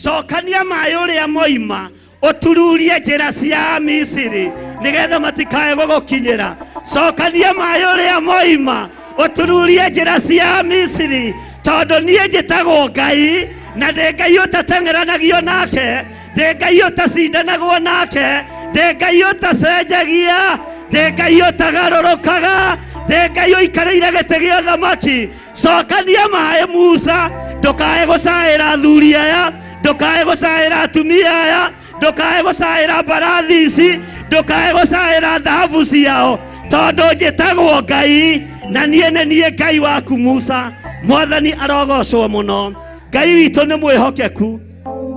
Cokania maĩ ũrĩa moima, ũtururie njĩra cia Misiri nĩgetha matikae gũgũkinyĩra. Cokania maĩ ũrĩa moima, ũtururie njĩra cia Misiri, tondũ niĩ njĩtagwo Ngai na ndĩ Ngai ũtateng'eranagio nake, ndĩ Ngai ũtacindanagwo nake, ndĩ Ngai ũtacenjagia, ndĩ Ngai ũtagarũrũkaga, ndĩ Ngai ũikarĩire gĩtĩ gĩa ũthamaki. Cokania maĩ Musa, ndũkae gũcaĩra athuri aya, ndũkae gũcaĩra atumia aya, ndũkae gũcaĩra mbarathi ici, ndũkae gũcaĩra thahabu ciao, tondũ njĩtagwo Ngai na niĩ nĩ niĩ Ngai waku Musa. Mwathani arogocwo mũno. Ngai witũ nĩ mwĩhokeku.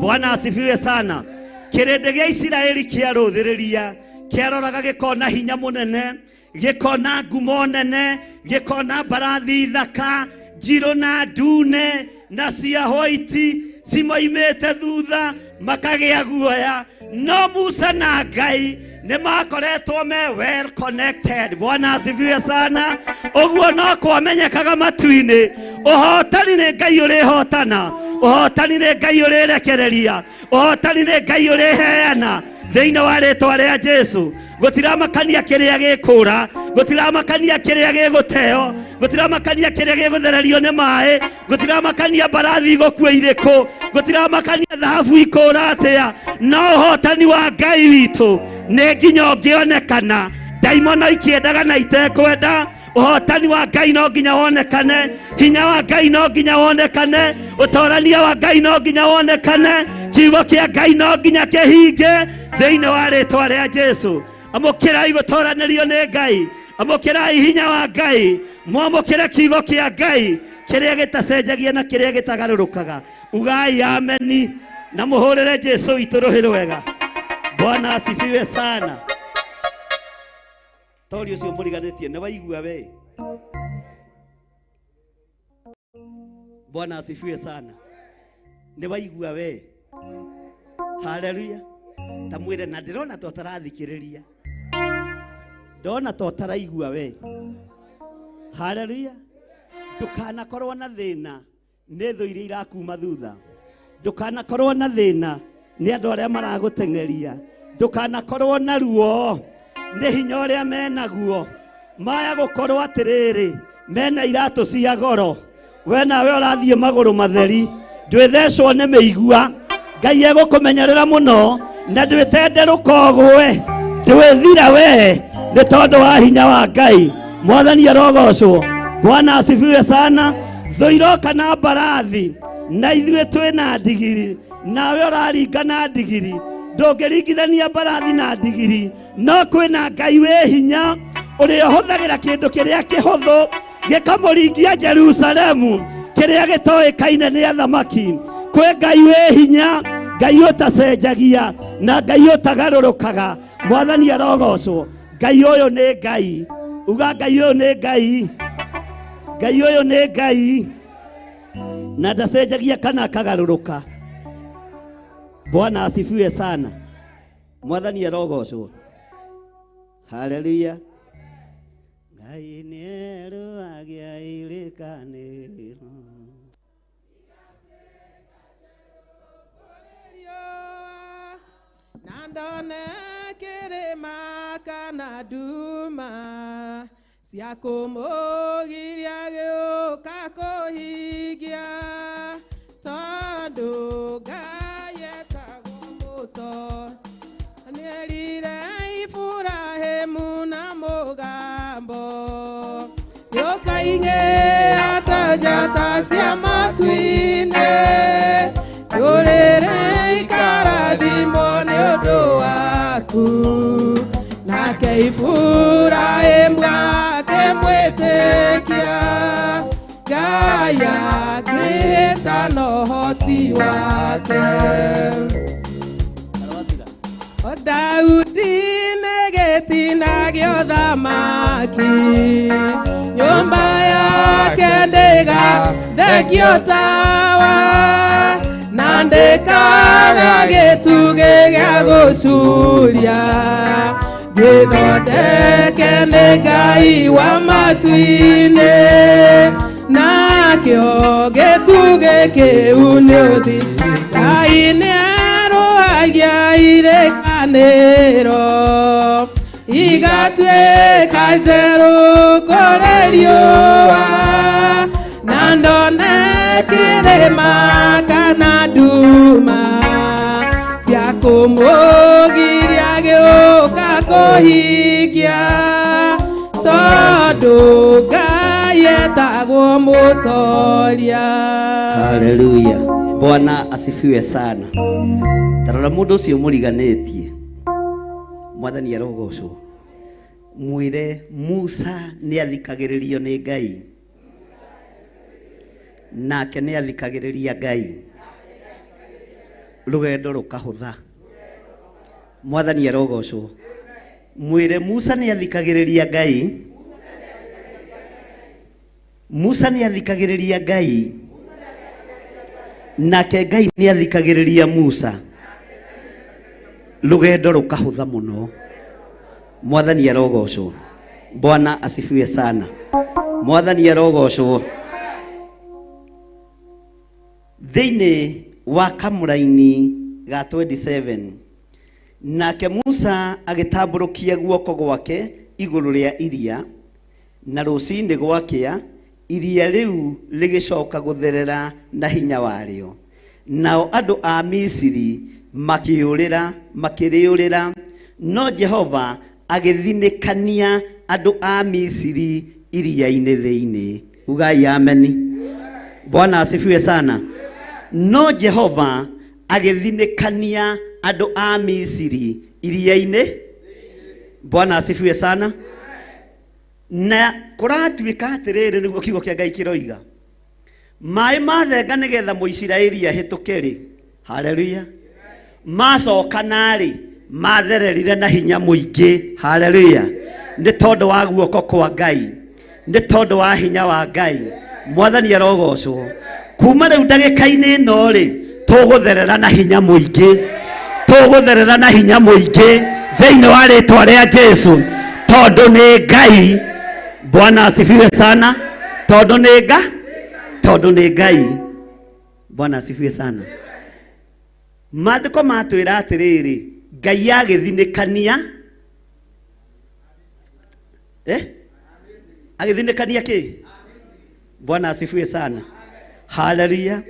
Bwana asifiwe sana. Kĩrĩndĩ gĩa Isiraeli kĩarũthĩrĩria, kĩaroraga gĩkona hinya mũnene, gĩkona ngumo nene, gĩkona mbarathi thaka njirũ na ndune na cia hwaiti cimoimĩte thutha, makagĩa guoya. No Musa na Ngai nĩ makoretwo me well connected. Bwana asifiwe sana. Ũguo no kwamenyekaga matu-inĩ, ũhotani nĩ Ngai ũrĩhotana, ũhotani nĩ Ngai ũrĩrekereria, ũhotani nĩ Ngai ũrĩheana thĩinĩ wa rĩtwa rĩa Jesu. Gũtiramakania kĩrĩa gĩkũra, gũtiramakania kĩrĩa gĩgũteo, gũtiramakania kĩrĩa gĩgũthererio nĩ maĩ, gũtiramakania mbarathi igũkua irĩkũ, gũtiramakania thahabu ikũra atĩa, no ũhotani wa Ngai witũ nĩ nginya ũngĩonekana. Ndaimono ikĩendaga na itekwenda, ũhotani wa Ngai no nginya wonekane, hinya wa Ngai no nginya wonekane, ũtorania wa Ngai no nginya wonekane, kiugo kĩa Ngai no nginya kĩhinge thĩinĩ wa rĩtwa rĩa Jesu. Amũkĩrai gũtoranĩrio nĩ Ngai, amũkĩrai hinya wa Ngai, mwamũkĩre kiugo kĩa Ngai kĩrĩa gĩtacenjagia na kĩrĩa gĩtagarũrũkaga. Ugai ameni na mũhũrĩre Jesu witũ rũhĩ rwega. Bwana asifiwe sana. Tori ũcio mũriganĩtie nĩ waigua we. Bwana asifiwe sana. Nĩ waigua we. Haleluya. Ta mwĩre na ndĩrona to tarathikĩrĩria. Ndona to taraigua we. Haleluya. Ndũkanakorwo na thĩna nĩ thũ iria irakuma thutha. Ndũkanakorwo na thĩna nĩ andũ arĩa maragũteng'eria. Ndũkanakorwo na ruo nĩ hinya ũrĩa menaguo. Maya gũkorwo atĩrĩrĩ, mena iratũ cia goro, we nawe ũrathiĩ magũrũ matheri, ndwĩthecwo nĩ mĩigua. Ngai egũkũmenyerera mũno na ndwĩtenderũka ũgwe, ndwĩthira we nĩ tondũ wa hinya wa Ngai. Mwathani arogocwo. Bwana asifiwe sana. Thũ iroka na mbarathi na ithuĩ twĩ na ndigiri, nawe ũraringa na ndigiri. Ndũngĩringithania mbarathi na ndigiri, no kwĩna Ngai wĩ hinya ũrĩa ũhũthagĩra kĩndũ kĩrĩa kĩhũthũ gĩkamũringia Jerusalemu kĩrĩa gĩtoĩkaine nĩ athamaki. Kwĩ Ngai wĩ hinya, Ngai ũtacenjagia na Ngai ũtagarũrũkaga. Mwathani arogocwo. Ngai ũyũ nĩ Ngai. Uga Ngai ũyũ nĩ Ngai. Ngai ũyũ nĩ Ngai na ndacenjagia kana akagarũrũka. Bwana asifiwe sana. Mwathani arogocwo. Haleluya. Ngai nĩ erũagĩa irĩkanĩro. Na ndone kĩrĩma kana nduma cia kũmũgiria gĩũka kũhingia, tondũ Ngai etagwo mũto. Nĩerire Iburahĩmu na mũgambo, yũkaingĩra ta njata cia matu-inĩ, ndũrĩrĩ ikarathimwo nĩ ũndũ waku. Nake Iburahĩmu akĩmwĩtĩkia, Ngai akĩhĩta na ũhoti wake. O Daudi nĩ gĩtina gĩa ũthamaki, nyũmba yake ndĩgathekio tawa, na ndĩkaga gĩtugĩ gĩa gũcuria, gĩthondeke nĩ Ngai wa matu-inĩ. Nakĩo gĩtugĩ kĩu nĩ ũthi. Ngai nĩarũhagia irĩkanĩro igatuĩka njerũ kũrĩ riũa, na ndone kĩrĩma kana nduma cia kũmũgiria gĩũka kũhingia, tondũ Ngai etagwo mũtoria. Haleluya. Bwana asifiwe sana. Tarora mundu ucio muriganitie. Mwathani arogocwo. Mwire Musa nĩ athikagĩrĩrio nĩ Ngai. Nake nĩ athikagĩrĩria Ngai. Rũgendo rũkahũtha. Mwathani arogocwo. Mwire Musa nĩ athikagĩrĩria Ngai. Musa nĩ athikagĩrĩria Ngai. Nake Ngai nĩ athikagĩrĩria Musa. Rũgendo rũkahũtha mũno. Mwathani arogocwo. Bwana asifiwe sana. Mwathani arogocwo. Thĩinĩ wa kamũraini ga 27, nake Musa agĩtambũrũkia guoko gwake igũrũ rĩa iria, na rũcinĩ gwakĩa iria rĩu rĩgĩcoka gũtherera na hinya warĩo, nao andũ a Misiri makĩũrĩra makĩrĩũrĩra, no Jehova agĩthinĩkania andũ a Misiri iria-inĩ thĩinĩ. Ugai ameni. Bwana asifiwe sana. No Jehova agĩthinĩkania andũ a Misiri iria-inĩ. Bwana asifiwe sana. Na kũratuĩka atĩrĩrĩ, nĩguo kiugo kĩa Ngai kĩroiga, maĩ mathenga nĩgetha Mũisiraeli ahĩtũke rĩ, haleluya, macoka narĩ mathererire na hinya mũingĩ, haleluya, nĩ tondũ wa guoko kwa Ngai, nĩ tondũ wa hinya wa Ngai. Mwathani arogocwo. Kuma rĩu ndagĩka-inĩ ĩno rĩ, tũgũtherera na hinya mũingĩ, tũgũtherera na hinya mũingĩ thĩinĩ wa rĩtwa rĩa Jesu, tondũ nĩ Ngai. Bwana asifiwe sana. Tondũ nĩ nga tondũ nĩ Ngai. Bwana asifiwe sana. Maandĩko matwĩra atĩrĩrĩ, Ngai agĩthinĩkania, eh? Agĩthinĩkania kĩ? Bwana asifiwe sana. Haleluya.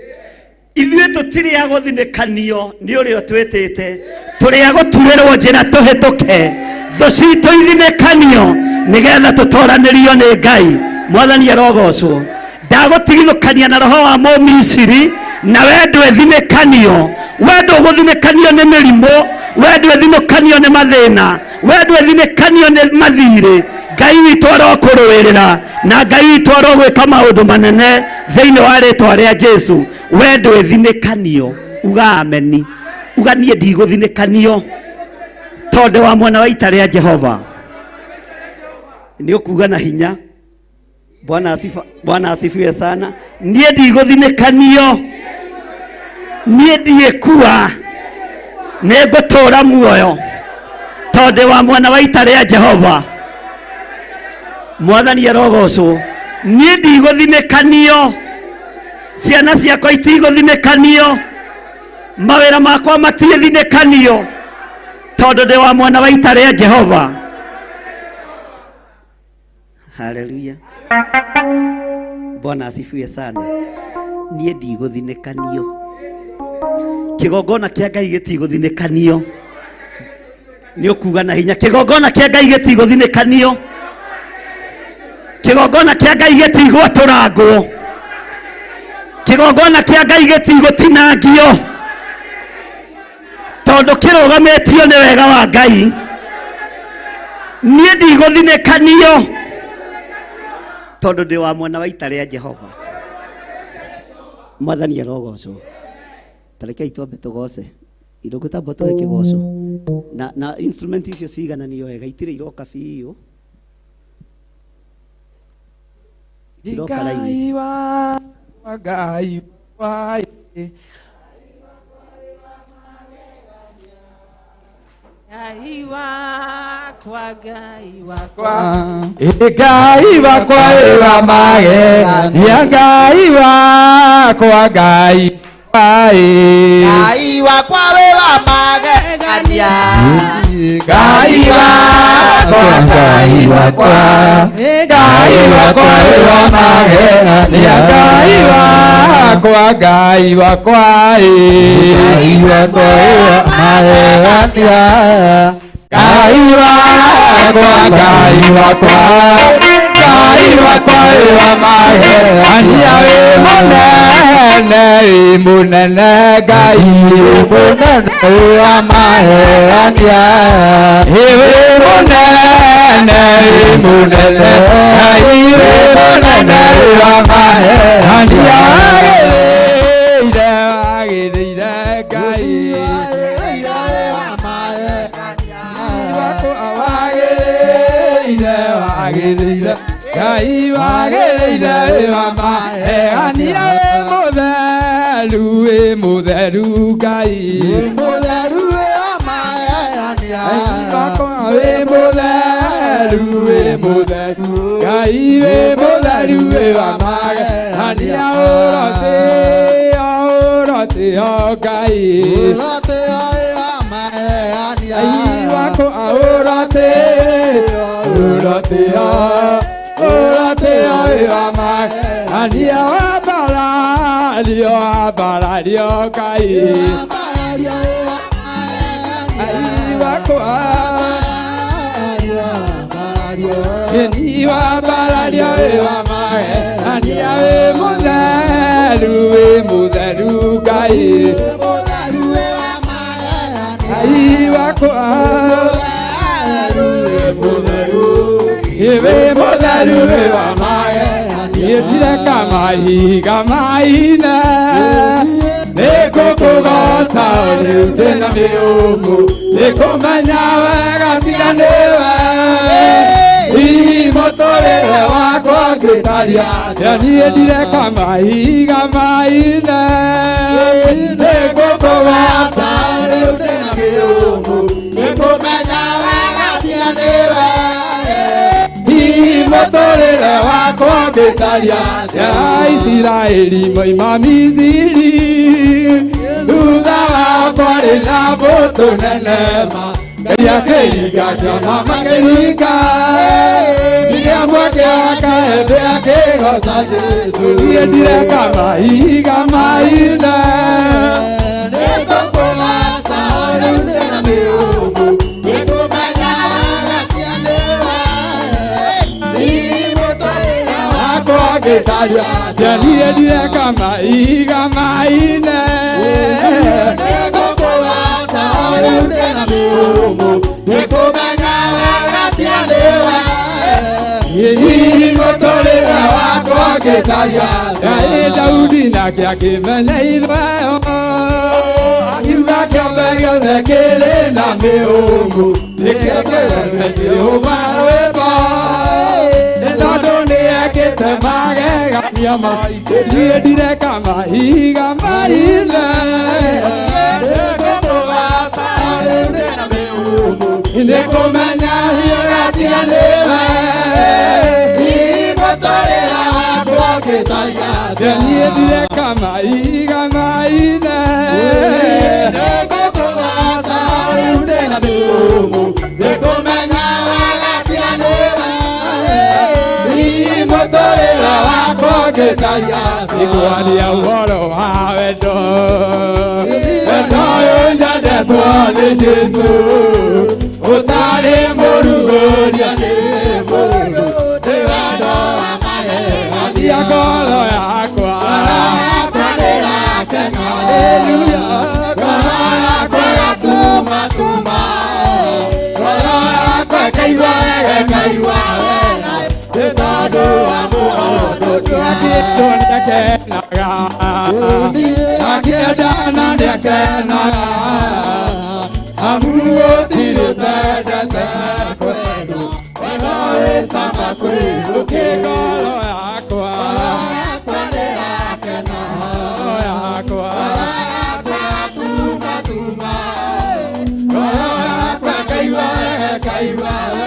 Ithuĩ tũtirĩ a gũthinĩkanio nĩ ũrĩa ũtwĩtĩte, tũrĩ a gũturĩrwo njĩra tũhĩtũke, thũ citũ ithinĩkanio nĩgetha tũtoranĩrio nĩ Ngai. Mwathani arogocwo. Ndagũtigithũkania na roho wa Mũmisiri, na we ndwĩthinĩkanio, we ndũgũthinĩkanio nĩ mĩrimũ, we ndwĩthinĩkanio nĩ mathĩna, we ndwĩthinĩkanio nĩ mathirĩ. Ngai witũ arokũrũĩrĩra, na Ngai witũ arogwĩka maũndũ manene thĩinĩ wa rĩtwa rĩa Jesu. We ndwĩthinĩkanio, uga ameni, uga niĩ ndigũthinĩkanio tondũ wa mwena wa ita rĩa Jehova. Nĩ ũkuga na hinya. Bwana asifa, Bwana asifiwe sana. Niĩ ndigũthinĩkanio, niĩ ndiĩkua, nĩ ngũtũũra muoyo tondũ wa mwena wa ita rĩa Jehova. Mwathani arogocwo. Niĩ ndigũthinĩkanio, ciana ciakwa itigũthinĩkanio, mawĩra makwa matiĩthinĩkanio, tondũ ndĩ wa mwena wa ita rĩa Jehova. Haleluya. Bwana asifiwe sana. Niĩ ndigũthinĩkanio, kĩgongona kĩa Ngai gĩtigũthinĩkanio. Nĩ ũkuga na hinya, kĩgongona kĩa Ngai gĩtigũthinĩkanio, kĩgongona kĩa Ngai gĩtigwatũrangwo, kĩgongona kĩa Ngai gĩtigũtinangio, tondũ kĩrũgamĩtio nĩ wega wa Ngai. Niĩ ndigũthinĩkanio tondũ ndĩ wa mwena wa ita rĩa Jehova. Mwathani arogocwo. Tarekei twambe tũgoce irũngũtamba tũhe kĩgoco na instrument icio cigananio wega, itirĩ iroka biũ, itiroka raini. Ngai wa Ngai wa Ngai wakwa. Wakwa Ngai wakwa. Ngai wakwa wĩ wa magegania, Ngai wakwa, Ngai wakwa. Ngai wakwa wĩ wa magegania. Ngai wakwa, Ngai wakwa, Ngai wakwa wĩ wa magegania, Ngai wakwa, Ngai wakwa. Ngai wakwa wĩ wa magegania. Ngai wakwa, Ngai wakwa, Ngai wakwa wĩ wa magegania, wĩ mũnene, wĩ mũnene Ngai. Mũnene wĩ wa magegania. Wĩ mũnene, wĩ mũnene Ngai, wĩ mũnene, wĩ wa magegania, wagĩrĩire, wagĩrĩire Ngai. Wakwa wagĩrĩire, wagĩrĩire Ngai, wagĩrĩire, wĩ wa magegania, wĩ mũtheru, wĩ mũtheru Ngai. Mũtheru wĩ wa magegania. Wakwa wĩ mũtheru, wĩ mũtheru Ngai, wĩ mũtheru, wĩ wa magegania, ũrotĩo, ũrotĩo Ngai. Ũrotĩo wĩ wa magegania. Ngai wakwa ũrotĩo, ũrotĩo, ũrotĩo wĩ wa magegania, wambarario, wambarario Ngai. Wambarario wĩ wa Ngai magegania. Wakwa ni wambarario wĩ wa magegania, wĩ mũtheru, wĩ mũtheru Ngai. Mũtheru wĩ wa magegania. Ngai wakwa Mũtheru wĩ mũtheru. Wĩ mũtheru, wĩ wa magegania, ndireka mahiga maine nĩngũkũgoca rĩu ndĩna mĩũmũ nĩkũmenya wega tiga nĩwe hihi mũtũrĩre wakwa ngĩtaria atĩa. Niĩ ndireka mahiga maine nĩngũkũgoca Rĩu ndĩna mĩũmũ nĩkũmenya wega tiga nĩwe. Hihi mũtũrĩre wakwa ngĩtaria atĩa. Isiraeli moima Misiri, thutha wao kwarĩ na mbũtũ nene ma Ngai akĩringa kĩama makĩringa Miriamu akĩaka hembe akĩgoca Jesũ. Niĩ ndireka mahiga maine Nĩngũkũgoca rĩu ndĩna mĩũmũ nĩkũmenya wega tiga nĩwe. Hihi mũtũrĩre wakwa ngĩtaria atĩa. Niĩ ndireka mahiga maine Nĩngũkũgoca rĩu ndĩna mĩũmũ nĩkũmenya wega tiga nĩwe. Hihi mũtũrĩre wakwa ngĩtaria atĩa. Daudi nake akĩmenya ithweo akiuga kĩombe gĩothe kĩrĩ na mĩũmũ nĩkĩo kĩreme kĩũma rwĩmbo nĩ tondũ nĩekĩte magegania maingĩ. Niĩ ndireka mahiga maine Nĩngũkũgoca rĩu ndĩna mĩũmũ nĩkũmenya wega tiga nĩwe. Hihi mũtũrĩre wakwa ngĩtaria atĩa. Niĩ ndireka mahiga maine Nĩngũkũgoca rĩu ndĩna mĩũmũ nĩkũmenya wega tiga nĩwe. Hihi mũtũrĩre wakwa ngĩtaria atĩa. Nĩkwaria ũhoro wa wendo, wendo ũyũ nyendetwo nĩ Jesũ ũtarĩ mũrugũria nĩ mũndũ, nĩ wendo wa magegania, ngoro yakwa Yakwa nĩrakena. Haleluya. Ngoro yakwa ĩgatumatuma. Ngoro yakwa ĩkaigua wega, ĩkaigua wega nĩ tondũ wa mũhonokia. Akĩendwo nĩakenaga, akĩendana nĩakenaga, amu gũtirĩ ũtendete kwendwo, wendo wĩ cama kwĩ ũkĩ. Ngoro yakwa, Yakwa nĩrakena. Ngoro yakwa, Yakwa ĩgatumatuma. Ngoro yakwa ĩkaigua wega, ĩkaigua wega.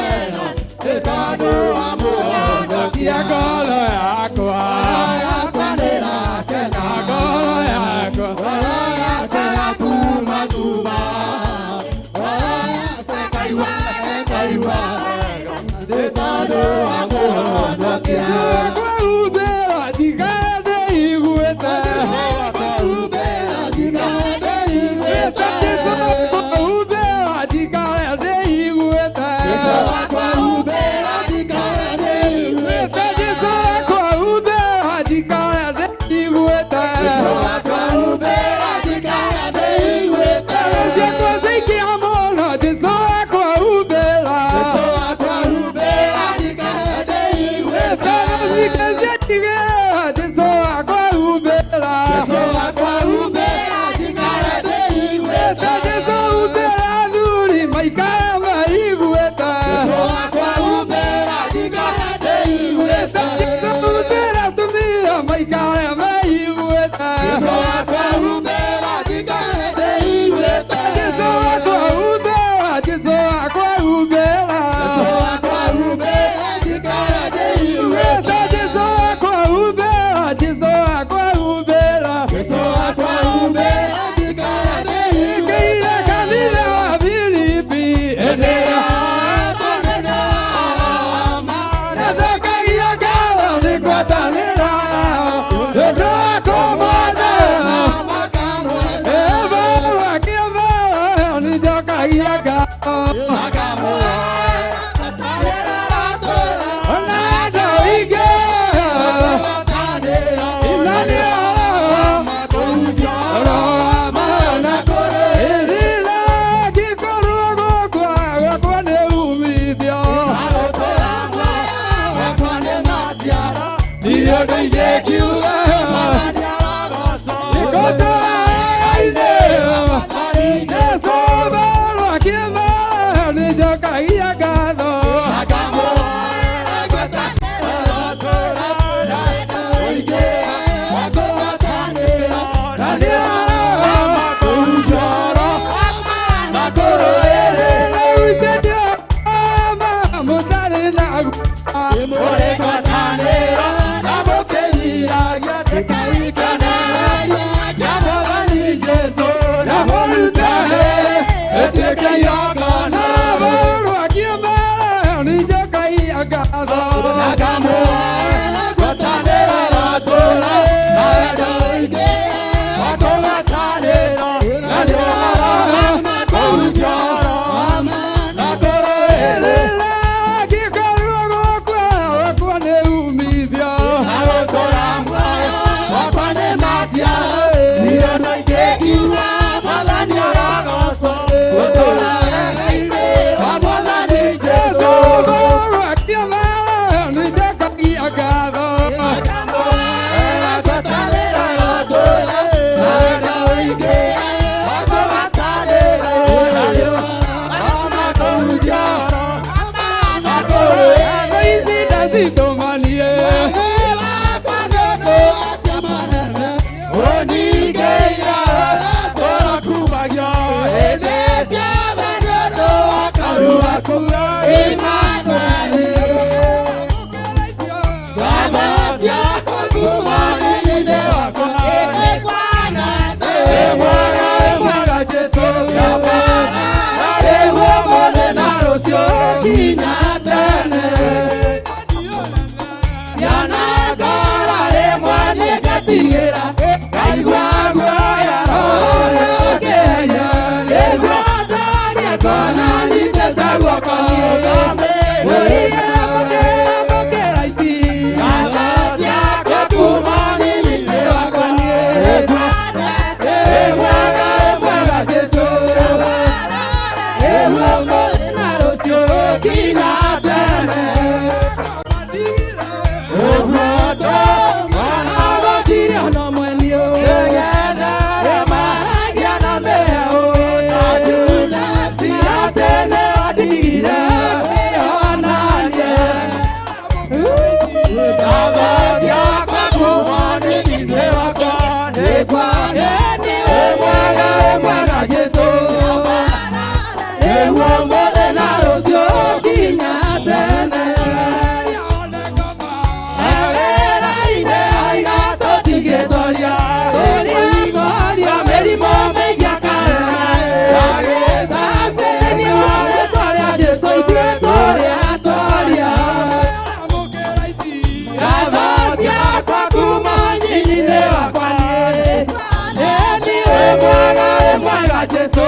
mwega Jesu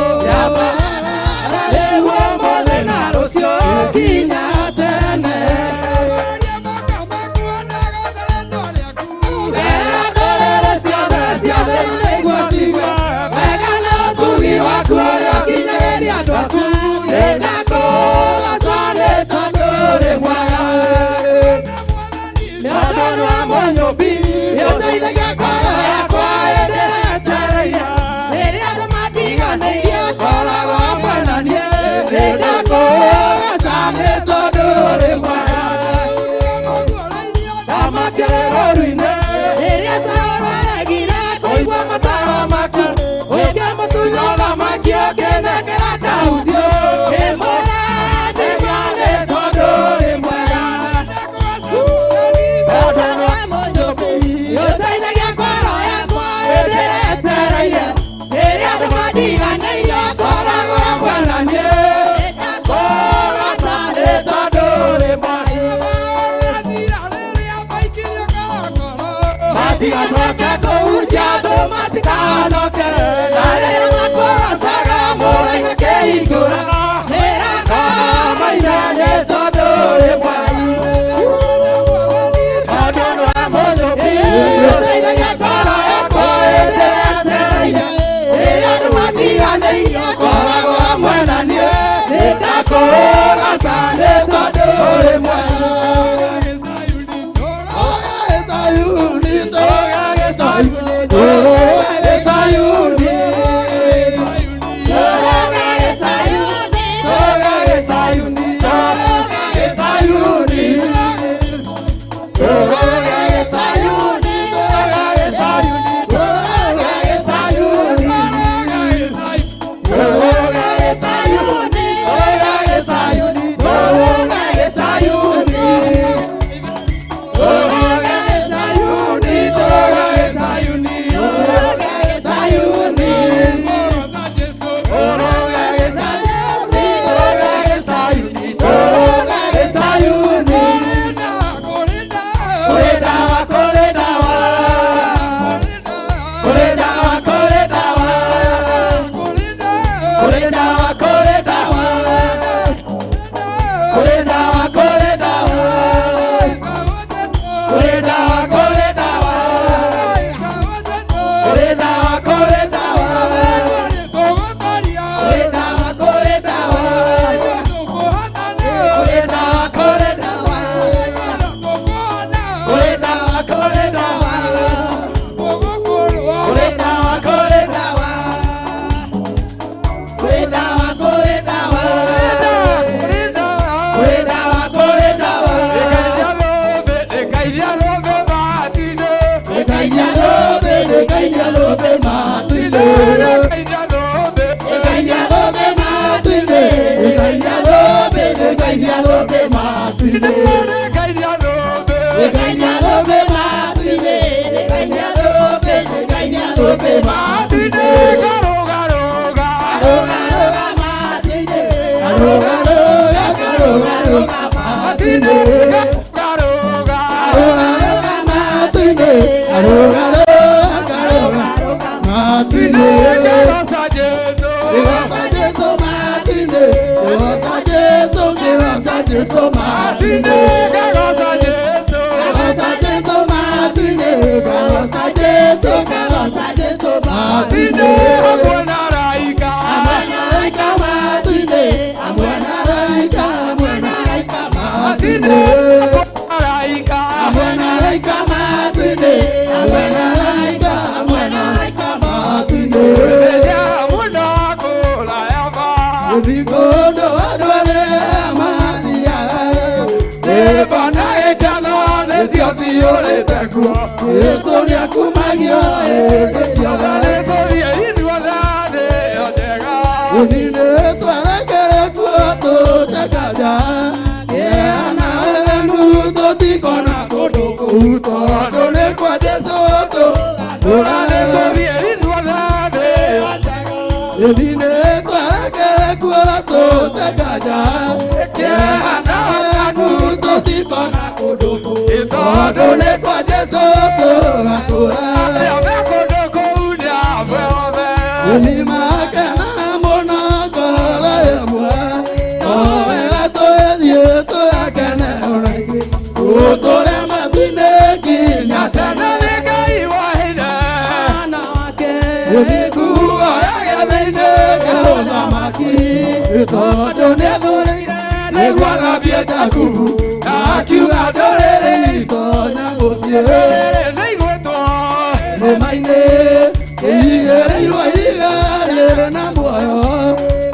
rĩu ũmũthĩ na rũciũ nginya tene. Ndũrĩrĩ ciothe ciothe nĩguo cigue wega na ũtugi waku ũrĩa ũkinyagĩria andũ aku. Nĩndakũgoca nĩ tondũ ũrĩ mwega. Nĩ ũndũ wa Mũnyũmbi nĩũteithagia ngoro yakwa ĩndĩretereire. Rĩrĩa andũ matiganĩirie ngoragwo hamwe na niĩ. Nĩndakũgoca nĩ tondũ ũrĩ mwega. Ndamakire rũũru-inĩ rĩrĩa Saũlũ aregire kũigua mataro maku. Ũngĩmũtunya ũthamaki ũkĩnengera Daudi. Ngĩmũrathima nĩ tondũ ũrĩ mwega. Tondũ wa Mũnyũmbi nĩũteithagia ngoro yakwa ĩndĩretereire. Rĩrĩa andũ matiganĩirie ngoragwo hamwe na niĩ. Nĩndakũgoca nĩ tondũ ũrĩ mwega. Matigacoke kũhunjia andũ matikanoke. Na rĩrĩa makũgocaga mũraika akĩhingũra mĩrango maine nĩ tondũ ũrĩ mwega. Tondũ wa Mũnyũmbi nĩũteithagia ngoro yakwa ĩndĩretereire. Rĩrĩa andũ matiganĩirie ngoragwo hamwe na niĩ. Nĩndakũgoca nĩ tondũ ũrĩ mwega. Mũthamaki tondũ nĩathurire nĩguo athambie Jakubu na akiuga ndũrĩrĩ itonya mũciĩ irĩma-inĩ ĩigĩrĩirwo ihiga rĩrĩ na muoyo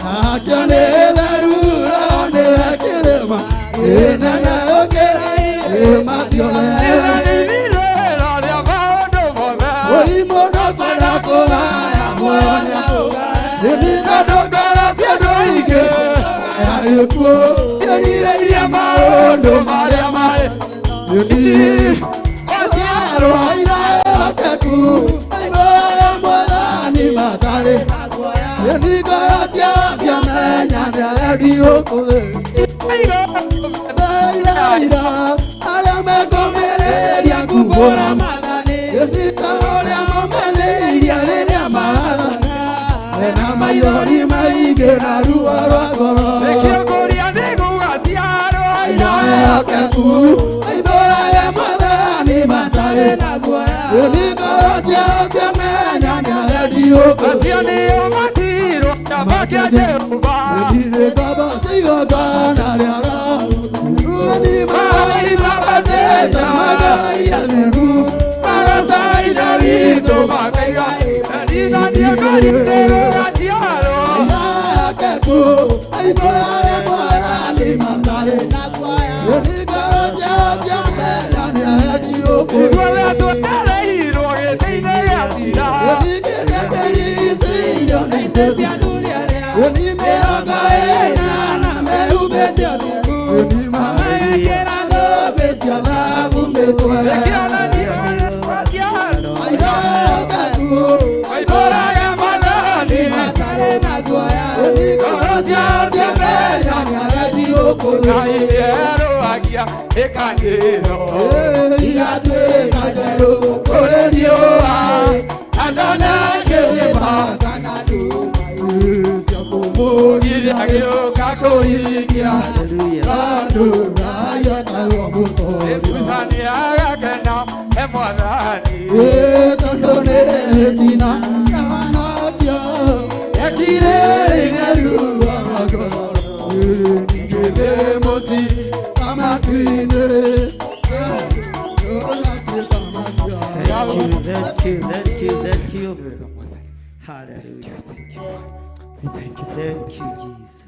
nakĩo nĩ theru roho nĩwe kĩrĩma kĩnene gũkĩra irĩma ciothe. Oi mũndũ kwenda kũgaya muoyo nĩaũgaya tondũ ngoro cia andũ aingĩ gĩkuũ ciĩrirĩirie maũndũ marĩa marĩ aciarwo aira ehokeku aiboya mwathani matarĩ nĩ ngoro ciao ciamenya nĩarendi gũkũ ira arĩa mekũmĩrĩria kumbũra ĩthita ũrĩa momĩrĩirie rĩrĩa marathana na maithori maingĩ na ruo rwa ngoro ehokeku aiboya mwathani matarĩ nĩ ngoro ciao ciamenya nĩarendi gũkũ Thank you, thank you, thank you, thank you. Hallelujah. Thank you, Jesus.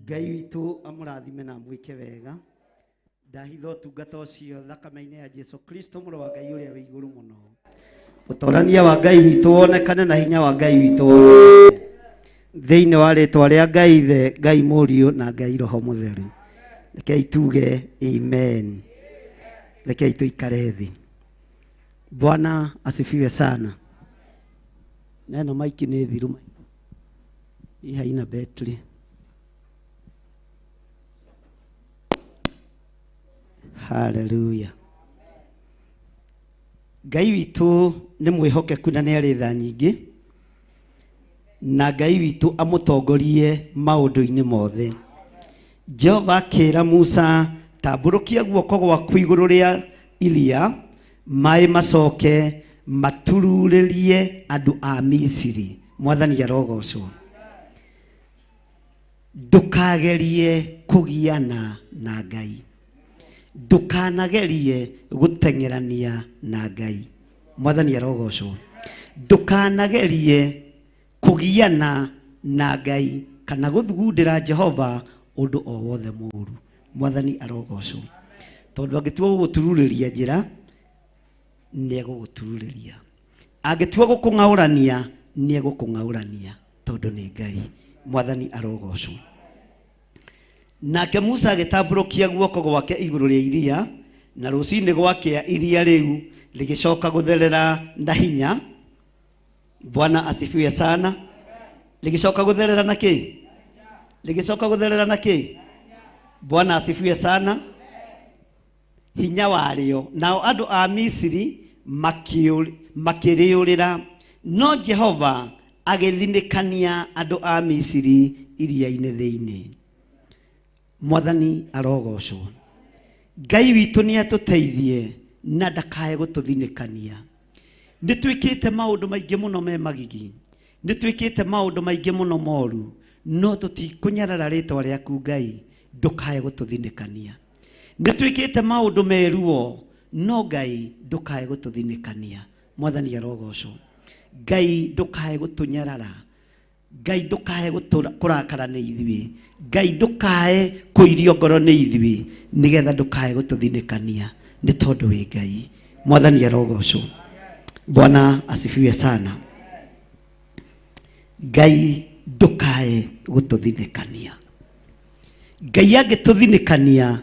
Ngai witũ amũrathime na amwĩke wega. Ndahitha ũtungata ũcio thakame-inĩ ya Jesu Kristo mũrũ wa Ngai ũrĩa wĩ igũrũ mũno. Ũtorania wa Ngai witũ wonekane na hinya wa Ngai witũ wonekane. Thĩinĩ wa rĩtwa rĩa Ngai Ithe, Ngai Mũriũ na Ngai Roho Mũtheru. Rekei tuge amen. Rekei tuikare thĩ. Bwana asifiwe sana. Neno maiki nĩ thiru. Hii haina betri. Hallelujah. Ngai witũ nĩ mwĩhokeku na nĩ arĩ tha nyingĩ na Ngai witũ amũtongorie maũndũ-inĩ mothe. Jehova akĩra Musa, tambũrũkia guoko gwaku igũrũ rĩa iria, maĩ macoke matururĩrie andũ a Misiri. Mwathani arogocwo. Ndũkagerie kũgiana na Ngai. Ndũkanagerie gũteng'erania na Ngai. Mwathani arogocwo. Ndũkanagerie kũgiana na Ngai kana gũthugundĩra Jehova ũndũ o wothe mũũru. Mwathani arogocwo. Tondũ angĩtua gũgũtururĩria njĩra nĩegũgũtururĩria. Angĩtua gũkũng'aũrania nĩegũkũng'aũrania tondũ nĩ Ngai. Mwathani arogocwo. Nake Musa agĩtambũrũkia guoko gwake igũrũ rĩa iria, na rũcinĩ gwakĩa iria rĩu rĩgĩcoka gũtherera na hinya. Bwana asifiwe sana. Rĩgĩcoka gũtherera na kĩ? Rĩgĩcoka gũtherera na kĩ? Bwana asifiwe sana. Hinya warĩo. Nao andũ a Misiri makĩrĩũrĩra, no Jehova agĩthinĩkania andũ a Misiri iria-inĩ thĩinĩ. Mwathani arogocwo. Ngai witũ nĩ atũteithie na ndakae gũtũthinĩkania. Nĩ twĩkĩte maũndũ maingĩ mũno me magigi. Nĩ twĩkĩte maũndũ maingĩ mũno moru, no tũtikũnyarara rĩtwa rĩaku Ngai, ndũkae gũtũthinĩkania. Nĩ twĩkĩte maũndũ meruo, no Ngai ndũkae gũtũthinĩkania. Mwathani arogocwo. Ngai ndũkae gũtũnyarara. Ngai ndũkae kũrakara nĩ ithuĩ. Ngai ndũkae kũirio ngoro nĩ ithuĩ, nĩgetha ndũkae gũtũthinĩkania, nĩ tondũ wĩ Ngai. Mwathani arogocwo. Bwana asifiwe sana. Ngai ndũkae gũtũthinĩkania. Ngai angĩtũthinĩkania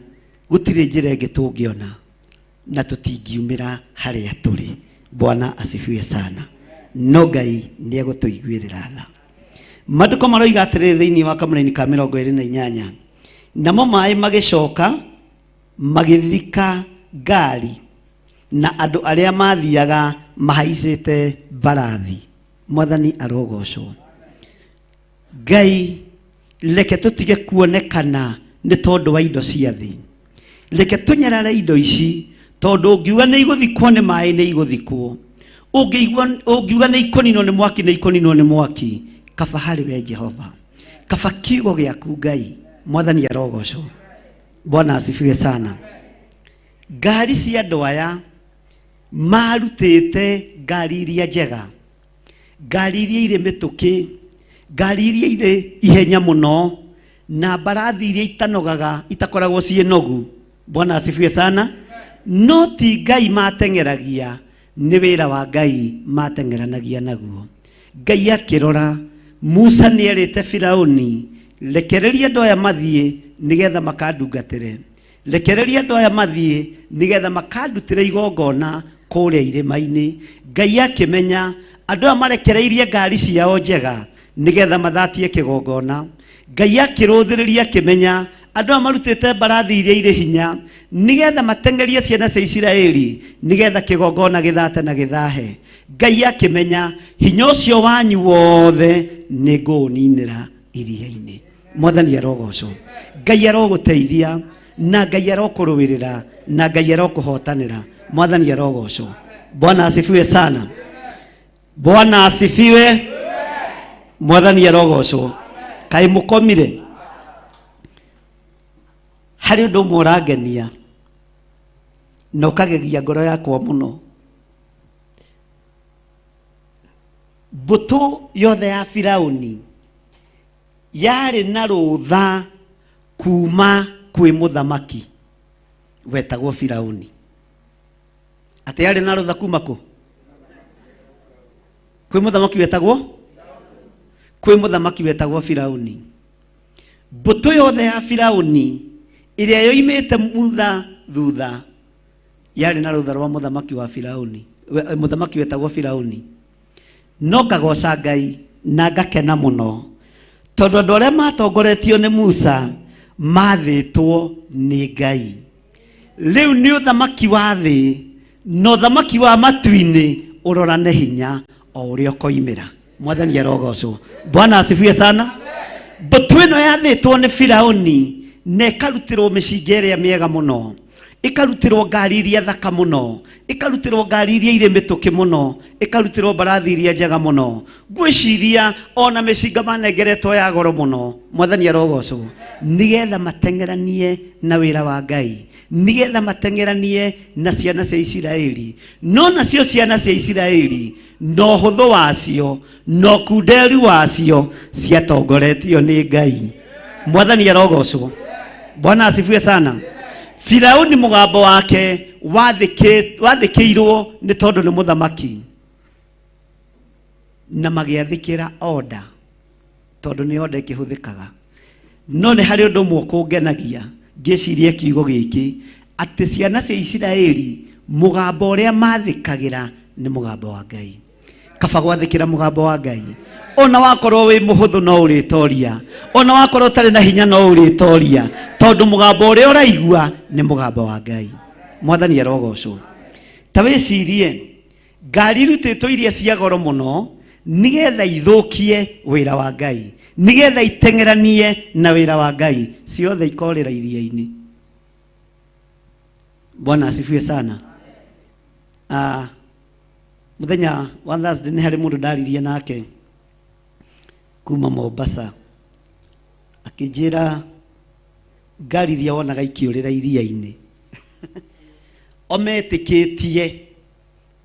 gũtirĩ njĩra ĩngĩ tũngĩona na tũtingiumĩra harĩa tũrĩ. Bwana asifiwe sana. No Ngai nĩ egũtũiguĩrĩra tha. Maandĩko maroiga atĩrĩrĩ thĩinĩ wa kamũraini ka 28, namo maĩ magĩcoka magĩthika ngari na andũ arĩa mathiaga mahaicĩte mbarathi. Mwathani arogocwo. Ngai reke tũtige kuonekana nĩ tondũ wa indo cia thĩ. Reke tũnyarare indo ici, tondũ ũngiuga nĩ igũthikwo nĩ maĩ nĩ igũthikwo, ũngiuga nĩ ikũninwo nĩ mwaki nĩ ikũninwo nĩ mwaki. Kaba harĩ we Jehova, kaba kiugo gĩaku Ngai. Mwathani arogocwo. Bwana asifiwe sana. Ngari cia andũ aya marutĩte ngari iria njega, ngari iria irĩ mĩtũkĩ, ngari iria irĩ ihenya mũno, na mbarathi iria itanogaga, itakoragwo ciĩ nogu. Bwana asifiwe sana. No ti Ngai mateng'eragia, nĩ wĩra wa Ngai mateng'eranagia naguo. Ngai akĩrora, Musa nĩerĩte Firaũni, rekereria andũ aya mathiĩ nĩgetha makandungatĩre. Rekereria andũ aya mathiĩ nĩgetha makandutĩre igongona kũrĩa irĩma-inĩ. Ngai akĩmenya andũ aya marekereirie ngari ciao njega nĩgetha mathatie kĩgongona. Ngai akĩrũthĩrĩria akĩmenya andũ aya marutĩte mbarathi iria irĩ hinya nĩgetha mateng'erie ciana cia Isiraeli nĩgetha kĩgongona gĩthate na gĩthahe. Ngai akĩmenya hinya ũcio wanyu wothe nĩ ngũũninĩra iria-inĩ. Mwathani arogocwo. Ngai arogũteithia na Ngai arokũrũĩrĩra na Ngai arokũhotanĩra. Mwathani arogocwo. Bwana asifiwe sana. Bwana asifiwe. Mwathani arogocwo. Kaĩ mũkomire? Harĩ ũndũ ũmwe ũrangenia na ũkagegia ngoro yakwa mũno. Mbũtũ yothe ya Firaũni yarĩ na rũtha kuma kwĩ mũthamaki wetagwo Firaũni. Atĩ yarĩ na rũtha kuma kũ? Kwĩ mũthamaki wetagwo? Kwĩ mũthamaki wetagwo Firaũni. Mbũtũ yothe ya Firaũni ĩrĩa yoimĩte mutha thutha yarĩ na rũtha rwa mũthamaki wa Firaũni, mũthamaki wetagwo Firaũni. No ngagoca Ngai na ngakena mũno tondũ andũ arĩa matongoretio nĩ Musa mathĩtwo nĩ Ngai. Rĩu nĩ ũthamaki wa thĩ na ũthamaki wa matu-inĩ ũrorane hinya o ũrĩa ũkoimĩra. Mwathani arogocwo. Bwana asifiwe sana. Mbũtũ ĩno yathĩtwo nĩ Firaũni na ĩkarutĩrwo mĩcinga ĩrĩa mĩega mũno, ĩkarutĩrwo ngari iria thaka mũno, ĩkarutĩrwo ngari iria irĩ mĩtũkĩ mũno, ĩkarutĩrwo mbarathi iria njega mũno. Ngwĩciria ona mĩcinga manengeretwo ya goro mũno. Mwathani arogocwo. Nĩgetha mateng'eranie na wĩra wa Ngai, nĩgetha mateng'eranie na ciana cia Isiraeli. No nacio ciana cia Isiraeli na ũhũthũ wacio na ũkunderu wacio ciatongoretio nĩ Ngai. Mwathani arogocwo. Bwana asifiwe sana. Firaũni mũgambo wake wathĩkĩirwo nĩ tondũ nĩ mũthamaki, na magĩathĩkĩra order tondũ nĩ order ĩkĩhũthĩkaga. No nĩ harĩ ũndũ ũmwe ũkũngenagia ngĩciria kiugo gĩkĩ, atĩ ciana cia Isiraeli mũgambo ũrĩa mathĩkagĩra nĩ mũgambo wa Ngai. Kaba gwathĩkĩra mũgambo wa Ngai, ona wakorwo wĩ mũhũthũ no ũrĩtoria, ona wakorwo ũtarĩ na hinya no ũrĩtoria, tondũ mũgambo ũrĩa ũraigua nĩ mũgambo wa Ngai. Mwathani arogocwo. Ta wĩcirie ngari irutĩtwo iria cia goro mũno nĩgetha ithũkie wĩra wa Ngai, nĩgetha iteng'eranie na wĩra wa Ngai, ciothe ikorĩra iria-inĩ. Bwana asifiwe sana. Mũthenya wa Thursday nĩ harĩ mũndũ ndaririe nake. Kuma Mombasa akĩnjĩra ngari iria wonaga ikĩũrĩra iria-inĩ o metĩkĩtie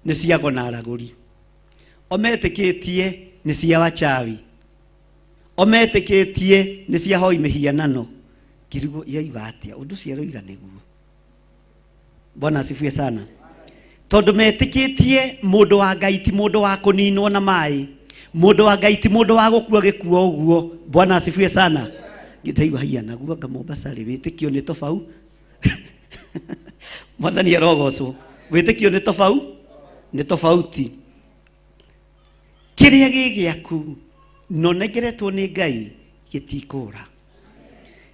nĩ cia gona aragũri, o metĩkĩtie nĩ cia wachawi, o metĩkĩtie nĩ cia hoi mĩhianano. Ngĩrigwo yoiga atĩa ũndũ ũcio aroiga nĩguo. Bwana asifiwe sana. Tondũ metĩkĩtie mũndũ wa Ngai ti mũndũ wa kũninwo na maĩ, mũndũ wa Ngai ti mũndũ wa gũkua gĩkuo ũguo. Bwana asifiwe sana. Ngĩtaigua haiya naguo anga Mombasa rĩ wĩtĩkio nĩ tobau. Mwathani arogocwo. Wĩtĩkio nĩ tobau, nĩ tofauti. Kĩrĩa gĩ gĩaku na ũnengeretwo nĩ Ngai gĩtikũra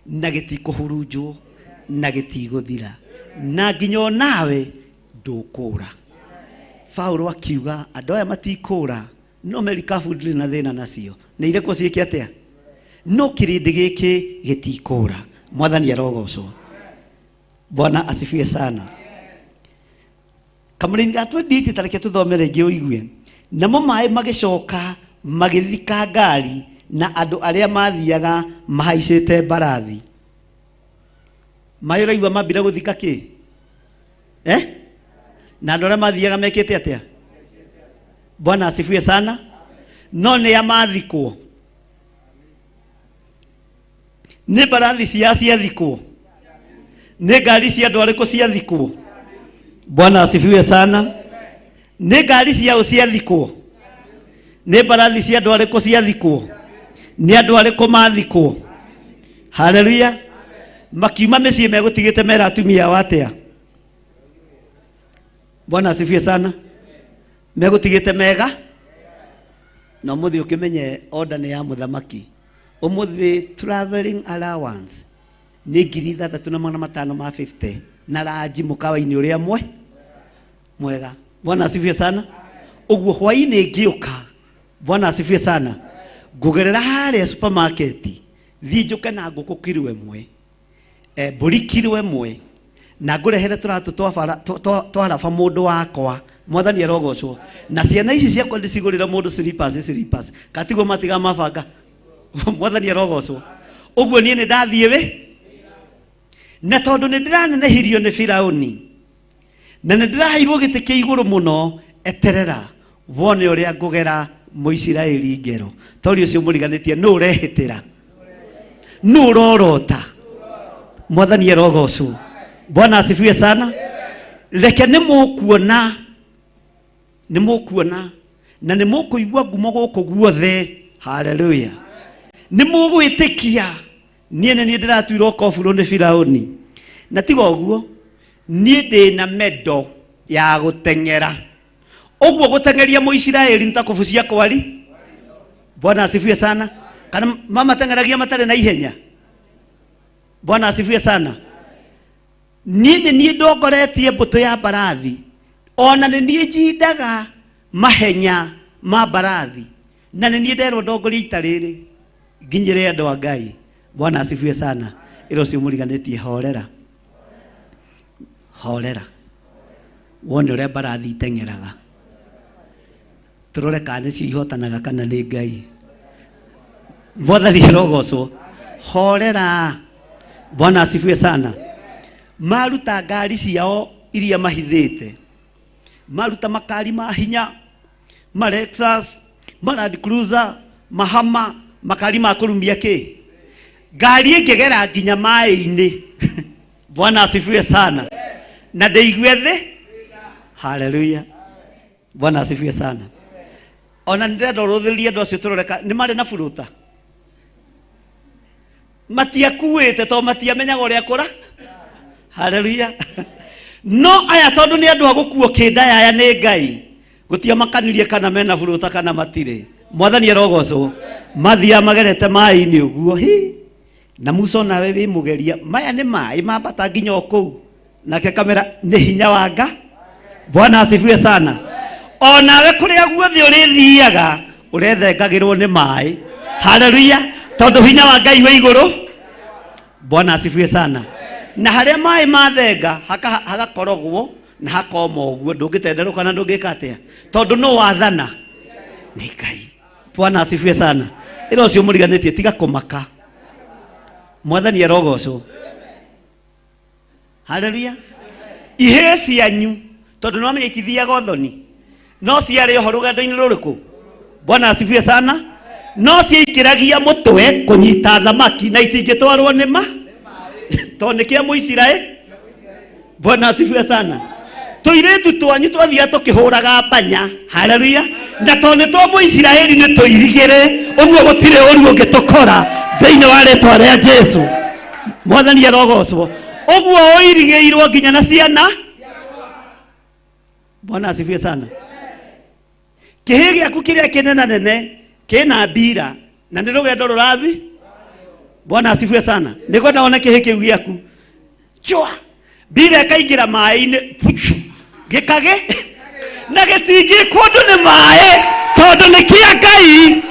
na gĩtikũhurunjwo na gĩtigũthira na nginya onawe ndũkũra. Paulo akiuga andũ aya matikũra, no merikabu ndĩrĩ na thĩna nacio, nĩ irekwo ciĩke atĩa? No kĩrĩndĩ gĩkĩ gĩtikũra. Mwathani arogocwo. Bwana asifiwe sana. Kamũrĩni ga 28 tareke tũthome rĩngĩ ũigue. Namo maĩ magĩcoka magĩthika ngari na andũ arĩa mathiaga mahaicĩte mbarathi. Maĩ ũraigua mambire gũthika kĩ? Na andũ arĩa mathiaga mekĩte atĩa? Bwana asifiwe sana. No nĩ a mathikwo? Nĩ mbarathi cia ciathikwo? Nĩ ngari cia andũ arĩkũ ciathikwo? Bwana asifiwe sana. Nĩ ngari ciao ciathikwo? Nĩ mbarathi cia andũ arĩkũ ciathikwo? Nĩ andũ arĩkũ mathikwo? Haleluya. Makiuma mĩciĩ megũtigĩte mera atumia ao atĩa? Bwana asifiwe sana. Megũtigĩte mega na ũmũthĩ ũkĩmenye order nĩ ya mũthamaki. Ũmũthĩ traveling allowance nĩ 6550 ma 50 na ranji mũkawa-inĩ ũrĩa mwega. Bwana asifiwe sana. Ũguo hwaĩ-inĩ ngĩũka, Bwana asifiwe sana, ngũgerera harĩa supermarket thiĩ njũke na ngũkũ kiro ĩmwe, mbũri kiro ĩmwe, na ngũrehere tũratũ twa raba mũndũ wakwa. Mwathani arogocwo. Na ciana ici ciakwa ndĩcigũrĩre mũndũ slippers, slippers. Katiguo matiga mabanga. Mwathani arogocwo. Ũguo niĩ nĩ ndathiĩ wĩ na tondũ nĩ ndĩranenehirio nĩ Firaũni na nĩ ndĩraheirwo gĩtĩ kĩa igũrũ mũno, eterera wone ũrĩa ngũgera Mũisiraeli ngero. Tori ũcio mũriganĩtie nũ ũrehĩtĩra, nũ ũrorota. Mwathani arogocwo. Bwana asifiwe sana. Reke nĩ mũkuona, nĩ mũkuona na nĩ mũkũigua ngumo gũkũ guothe. Haleluya. Nĩ mũgwĩtĩkia niĩ nĩ niĩ ndĩratuirwo koburo nĩ Firaũni. Na tiga ũguo, niĩ ndĩ na mendo ya gũteng'era. Ũguo gũteng'eria Mũisiraeli nĩ ta kũbucia kwari. Bwana asifiwe sana. Kana mamateng'eragia matarĩ na ihenya. Bwana asifiwe sana. Niĩ nĩ niĩ ndongoretie mbũtũ ya mbarathi, ona nĩ niĩ njindaga mahenya ma mbarathi, na nĩ niĩ nderwo ndongorie ita rĩrĩ nginyĩre andũ a Ngai. Bwana asifiwe sana. Ĩra ũcio mũriganĩtie horera, horera, wone ũrĩa mbarathi iteng'eraga, tũrore kana nĩcio ihotanaga kana nĩ Ngai. Mwathani arogocwo. Horera. Bwana asifiwe sana. Maruta ngari ciao iria mahithĩte, maruta makari ma hinya, ma Lexus, ma Land Cruiser, mahama, makari ma kũrumia kĩ, ngari ĩngĩgera nginya maĩ-inĩ. Bwana asifiwe sana. Na ndĩigue thĩ. Haleluya. Bwana asifiwe sana. Ona nĩndĩrenda ũrũthĩrĩrie andũ acio tũrore nĩ marĩ na buruta. Matiakuĩte tondũ matiamenyaga ũrĩa kũra. Haleluya. No aya tondũ nĩ andũ a gũkuo kĩndayaya nĩ Ngai, gũtiamakanirie kana mena buruta kana matirĩ. Mwathani arogocwo. Mathiaga magerete maĩ-inĩ ũguo. Hi. Na Musa onawe wĩ mũgeria, maya nĩ maĩ mambata nginya o kũu. Nake kamera nĩ hinya wa Ngai. Bwana asifiwe sana. Onawe kũrĩa guothe ũrĩthiaga ũrethengagĩrwo nĩ maĩ. Haleluya. Tondũ hinya wa Ngai wĩ igũrũ. Bwana asifiwe sana. Na harĩa maĩ mathenga hagakorogwo na hakoma ũguo, ndũngĩtenderũka na ndũngĩka atĩa, tondũ nũ wathana nĩ Ngai. Bwana asifiwe sana. Ĩra ũcio mũriganĩtie tiga kũmaka. Mwathani arogocwo. Haleluya. Ihĩĩ cianyu tondũ no menya itithiaga ũthoni no ciarĩ oho rũgendo-inĩ rũrĩkũ? Bwana asifiwe sana. No ciaingĩragia mũtwe kũnyita thamaki na itingĩtwarwo nĩ ma tondũ nĩ kĩa Mũisiraeli. Bwana asifiwe sana. Tũirĩtu twanyu twathiaga tũkĩhũraga mbanya. Haleluya. Na tondũ nĩ twa Mũisiraeli nĩ tũirigĩre, ũguo gũtirĩ ũru ũngĩtũkora thĩinĩ wa rĩtwa rĩa Jesu. Mwathani arogocwo. Ũguo ũirigĩirwo nginya na ciana. Bwana asifiwe sana. Kĩhĩ gĩaku kĩrĩa kĩnena nene kĩna mbira na nĩ rũgendo rũrathi. Bwana asifiwe sana. Nĩngwenda wone kĩhĩ kĩu gĩaku chwa mbira ĩkaingĩra maĩ-inĩ puchu gĩkage na gĩtingĩkwo ũndũ nĩ maĩ tondũ nĩ kĩa Ngai.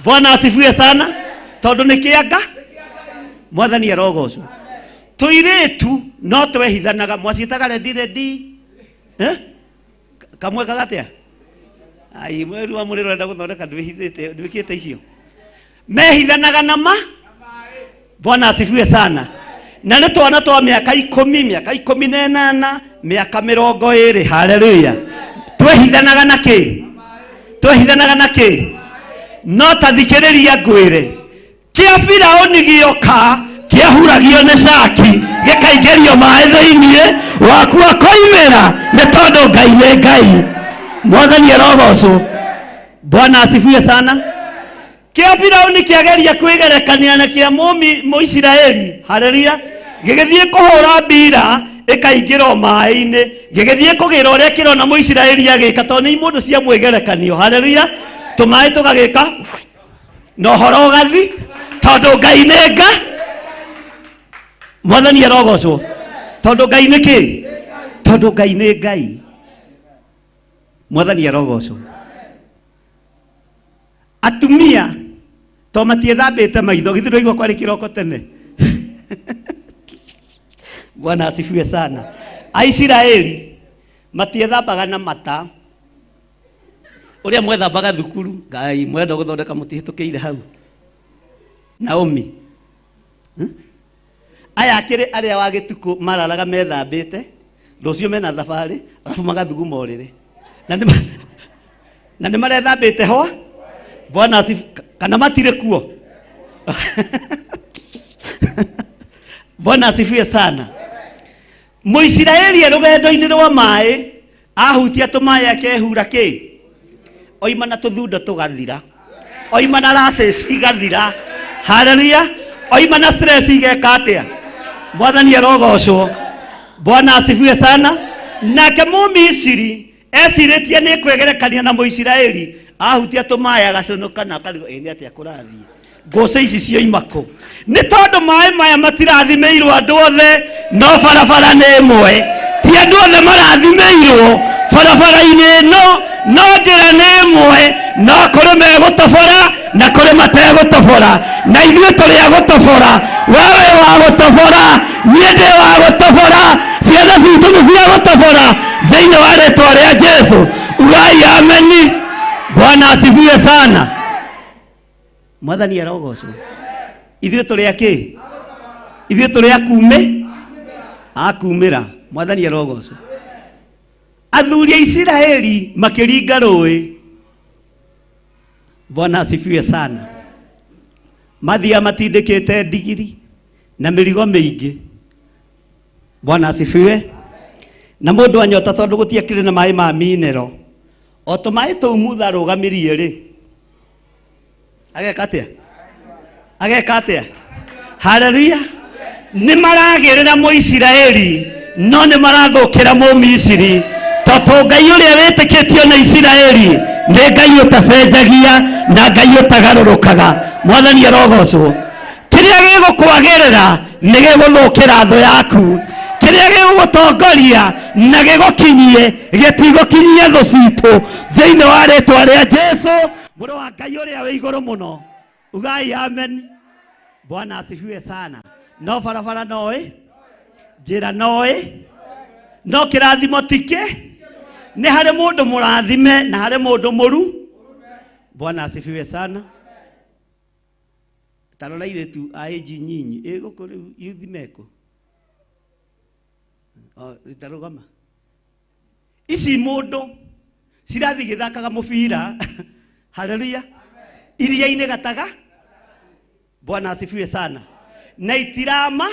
Bwana asifiwe sana. Tondũ nĩ kĩa Ngai. Mwathani arogocwo. Tũirĩtu no twehithanaga mwaciĩtaga rendi rendi eh? Kamwe kagatia ai mweri wa mũrĩro ũrenda gũthondeka ndwĩhithĩte ndwĩkĩte icio mehithanaga na ma. Bwana asifiwe sana. Na nĩ twana twa mĩaka 10, mĩaka 18, mĩaka 20. Haleluya. Twehithanaga na kĩ? Twehithanaga na kĩ? No ta thikĩrĩria ngwĩre, kĩa Firaũni gĩoka kĩahuragio nĩ caki gĩkaingĩrio maĩ thĩinĩ waku akoimĩra, nĩ tondũ Ngai nĩ Ngai. Mwathani arogocwo. Bwana asifiwe sana. Kĩa Firaũni kĩageria kwĩgerekania na kĩa Mũisiraeli. Haleluya. Gĩgĩthiĩ kũhũra mbira ĩkaingĩra maĩ-inĩ, gĩgĩthiĩ kũgĩra ũrĩa kĩrona Mũisiraeli agĩka, tondũ nĩ imũndũ cia mwĩgerekanio. Haleluya. Tũmaĩ tũgagĩka na ũhoro ũgathi, tondũ Ngai nĩ Nga. Mwathani arogocwo. Tondũ Ngai nĩ kĩ? Tondũ Ngai nĩ Ngai. Mwathani arogocwo. Atumia to matiethambĩte maitho, githĩ ndwaigua kwarĩ kĩroko tene? Bwana asifiwe sana. Aisiraeli matiethambaga na mata ũrĩa mwethambaga thukuru. Ngai mwenda gũthondeka mũtihĩtũkĩire hau. Naomi aya akĩrĩ arĩa wa gĩtukũ mararaga methambĩte, rũciũ mena thabarĩ arabu magathuguma ũrĩrĩ na nĩ marethambĩte hwa. Bwana asifiwe. Kana matirĩ kuo. Bwana asifiwe sana. Mũisiraeli e rũgendo-inĩ rwa maĩ ahutia tũmaĩ akehura kĩ? Oima na tũthundo tũgathira, oima na rashes igathira. Haleluya. Oima na stress igeka atĩa? Mwathani arogocwo. Bwana asifiwe sana. Nake Mũmisiri ecirĩtie nĩ kwĩgerekania na Mũisiraeli, ahutia tũmaĩ agaconoka na akarigwo ĩ nĩ atĩa kũrathiĩ, ngũcĩ ici cioima kũ? Nĩ tondũ maĩ maya matirathimĩirwo andũ othe, no barabara nĩ ĩmwe. Ti andũ othe marathimĩirwo barabara-inĩ ĩno, no njĩra nĩ ĩmwe, no kũrĩ megũtobora na kũrĩ mategũtobora, na ithuĩ tũrĩ a gũtobora. Wewe wa gũtobora, niĩ ndĩ wa gũtobora, ciana citũ nĩ cia gũtobora thĩinĩ wa rĩtwa rĩa Jesu. Ugai ameni. Bwana asifiwe sana. Mwathani arogocwo. Ithuĩ tũrĩ a kĩ? Ithuĩ tũrĩ a kume akumĩra. Mwathani arogocwo. Athuri a Isiraeli makĩringa rũĩ. Bwana asifiwe sana. Mathiaga matindĩkĩte ndigiri na mĩrigo mĩingĩ. Bwana asifiwe. Na mũndũ anyota tondũ gũtiakĩrĩ na maĩ ma minero, o tũmaĩ tũu Mutha arũgamirie rĩ, ageka atĩa? Ageka atĩa? Haleluya. Nĩ maragĩrĩra Mũisiraeli no nĩ marathũkĩra Mũmisiri, tondũ Ngai ũrĩa wĩtĩkĩtio nĩ Isiraeli nĩ Ngai ũtacenjagia na Ngai ũtagarũrũkaga. Mwathani arogocwo. Kĩrĩa gĩgũkwagĩrĩra nĩ gĩgũthũkĩra thũ yaku, kĩrĩa gĩgũgũtongoria na gĩgũkinyie gĩtigũkinyie thũ citũ thĩinĩ wa rĩtwa rĩa Jesu mũrũ wa Ngai ũrĩa wĩ igũrũ mũno. Ugai amen. Bwana asifiwe sana. No barabara noĩ, njĩra noĩ, no kĩrathimo tikĩ. Nĩ harĩ mũndũ mũrathime na harĩ mũndũ mũru. Bwana asifiwe sana. Tarora airĩtu a ĩnji nyinyi ĩ gũkũ rĩu yuthi meko tarũgama ici mũndũ cirathiĩ gĩthakaga mũbira. Haleluya. Iria-inĩ gataga. Bwana asifiwe sana. Na itirama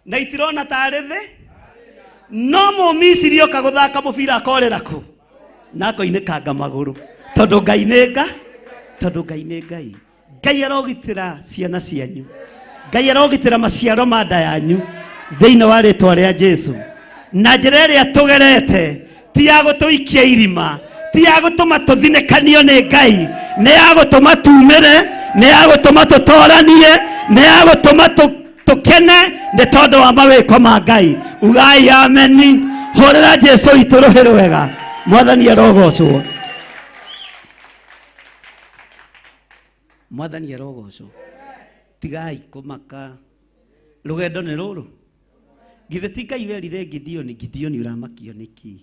na itirona tarĩ thĩ no Mũmisiri oka gũthaka mũbira akorera kũ na akoinĩkanga magũrũ tondũ Ngai nĩ nga tondũ Ngai nĩ Ngai. Ngai arogitĩra ciana cianyu, Ngai arogitĩra maciaro ma nda yanyu thĩinĩ wa rĩtwa rĩa Jesu. Na njĩra ĩrĩa tũgerete ti ya gũtũikia irima, ti ya gũtũma tũthinĩkanio nĩ Ngai, nĩ ya gũtũma tumĩre, nĩ ya gũtũma tũtoranie, nĩ ya gũtũma tũkene nĩ tondũ wa mawĩko ma Ngai. Ugai ameni. Hũrĩra Jesu witũ rũhĩ rwega. Mwathani arogocwo. Mwathani arogocwo. Tigai kũmaka. Rũgendo nĩ rũrũ. Githĩ ti Ngai werire Gideoni, Gideoni ũramakio nĩkĩ?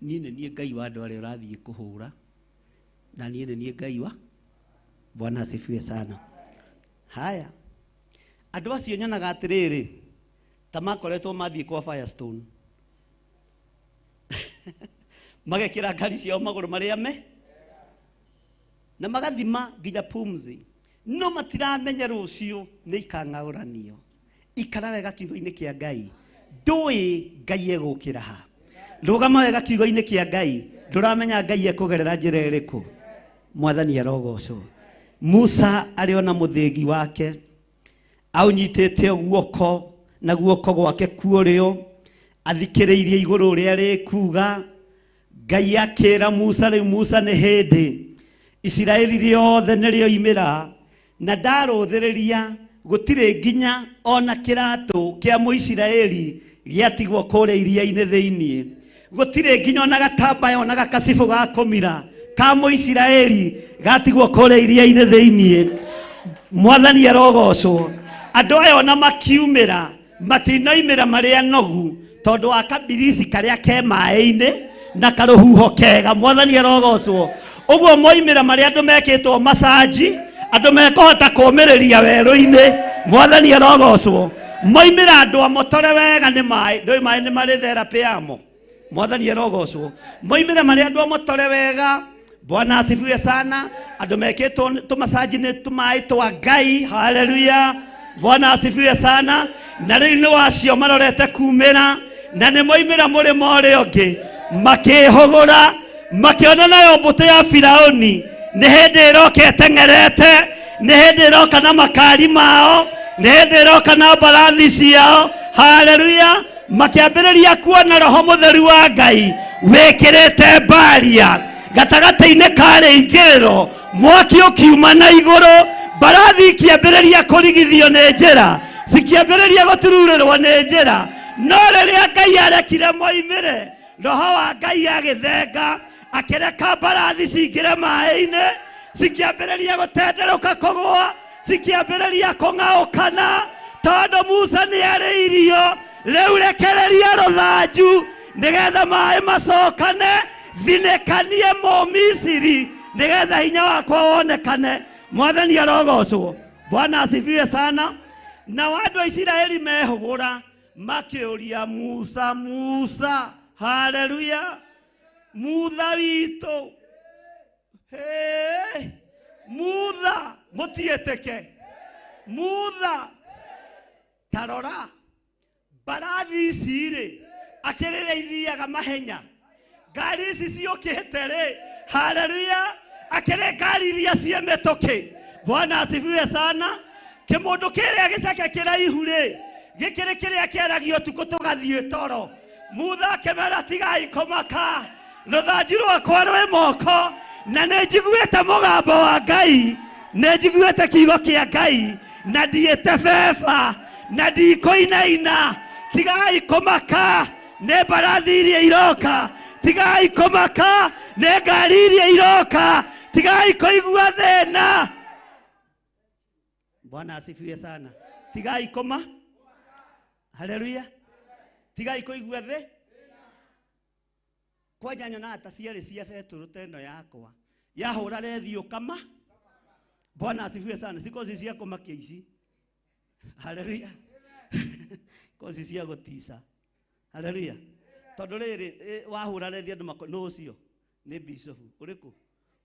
Niĩ nĩ niĩ Ngai wa andũ arĩa ũrathiĩ kũhũra, na niĩ nĩ niĩ Ngai wa. Bwana asifiwe sana. Haya, andũ acio nyonaga atĩrĩrĩ ta makoretwo mathiĩ kwa Firestone magekĩra ngari ciao magũrũ marĩa me na magathima nginya pumzi, no matiramenya rũciũ nĩ ikang'aũranio. Ikara wega kiugo-inĩ kĩa Ngai. Ndũĩ Ngai egũkĩra ha. Rũgama wega kiugo-inĩ kĩa Ngai. Ndũramenya Ngai ekũgerera njĩra ĩrĩkũ. Mwathani arogocwo. Musa arĩ ona mũthĩgi wake aũnyitĩte guoko na guoko gwake kuorĩo athikĩrĩirie igũrũ ũrĩa rĩkuga. Ngai akĩra Musa, rĩu Musa nĩ hĩndĩ Isiraeli rĩothe nĩrĩoimĩra na ndarũthĩrĩria gũtirĩ nginya ona kĩratũ kĩa Mũisiraeli gĩatigwo kũrĩa iria-inĩ thĩiniĩ, gũtirĩ nginya ona gatambaya ona gakacibũ ga kũmira ka Mũisiraeli gatigwo kũrĩa iria-inĩ thĩiniĩ. Mwathani arogocwo. Andũ aya ona makiumĩra matinoimĩra marĩ anogu tondũ wa kabirisi karĩa ke maĩ-inĩ na karũhuho kega. Mwathani arogocwo. Ũguo moimĩra marĩa andũ mekĩtwo masanji, andũ mekũhota kũũmĩrĩria werũ-inĩ. Mwathani arogocwo. Moimĩra andũ amotore wega nĩ maĩ, ndũĩ maĩ nĩ marĩ therapy yamo. Mwathani arogocwo. Moimĩra marĩa andũ amotore wega. Bwana asifiwe sana. Andũ mekĩtwo tũmasanji nĩ tũmaĩ twa Ngai. Haleluya. Bwana asifiwe sana. Na rĩu nĩ wacio marorete kumĩra na nĩ moimĩra mũrĩmo ũrĩa ũngĩ makĩhũgũra makĩona nayo mbũtũ ya Firauni nĩ hĩndĩ ĩroka ĩteng'erete, nĩ hĩndĩ ĩroka na makari mao, nĩ hĩndĩ ĩroka na mbarathi ciao. Haleluya. Makĩambĩrĩria kuona Roho Mũtheru wa Ngai wĩkĩrĩte mbaria gatagatĩ-inĩ ka rĩingĩrĩro, mwaki ũkiuma na igũrũ, mbarathi ikĩambĩrĩria kũrigithio nĩ njĩra, cikĩambĩrĩria gũtururĩrwo nĩ njĩra. No rĩrĩa Ngai arekire moimĩre, Roho wa Ngai agĩthenga akĩreka mbarathi cingĩre maĩ-inĩ, cikĩambĩrĩria gũtenderũka kũgũa, cikĩambĩrĩria kũng'aũkana tondũ Musa nĩ arĩirio. Rĩu rekereria rũthanju nĩgetha maĩ macokane, thinĩkanie Mũmisiri nĩgetha hinya wakwa wonekane. Mwathani arogocwo. Bwana asifiwe sana. Nao andũ a Isiraeli mehũgũra makĩũria Musa, Musa, haleluya, Mutha witũ, hey, Mutha, mũtiĩtĩke, Mutha, tarora mbarathi ici rĩ akĩrĩrĩa ithiaga mahenya, ngari ici ciũkĩte rĩ, haleluya, akĩrĩ ngari iria ciĩ mĩtũkĩ. Bwana asifiwe sana. Kĩmũndũ kĩrĩa gĩceke kĩraihu rĩ gĩkĩrĩ kĩrĩa kĩaragio ũtukũ tũgathiĩ toro. Mutha akĩmera tigai kũmaka, rũthanju rwakwa rwĩ moko na nĩ njiguĩte mũgambo wa Ngai, nĩ njiguĩte kiugo kĩa Ngai na ndiĩte beba na ndikũinaina. Tigai kũmaka nĩ mbarathi iria iroka, tigai kũmaka nĩ ngari iria iroka, tigai kũigua thĩna. Bwana asifiwe sana. Tigai kũma, haleluya, tigai kũigua thĩ. Kwanja nyonaga ta ciarĩ cia betũrũ ta ĩno yakwa yahũra rethi ũkama. Bwana asifiwe sana. Si kozi cia kũmakia ici. Haleluya. Kozi cia gũtica. Haleluya. Tondũ rĩrĩ wahũra rethi andũ mako nũ ũcio nĩ bishop ũrĩkũ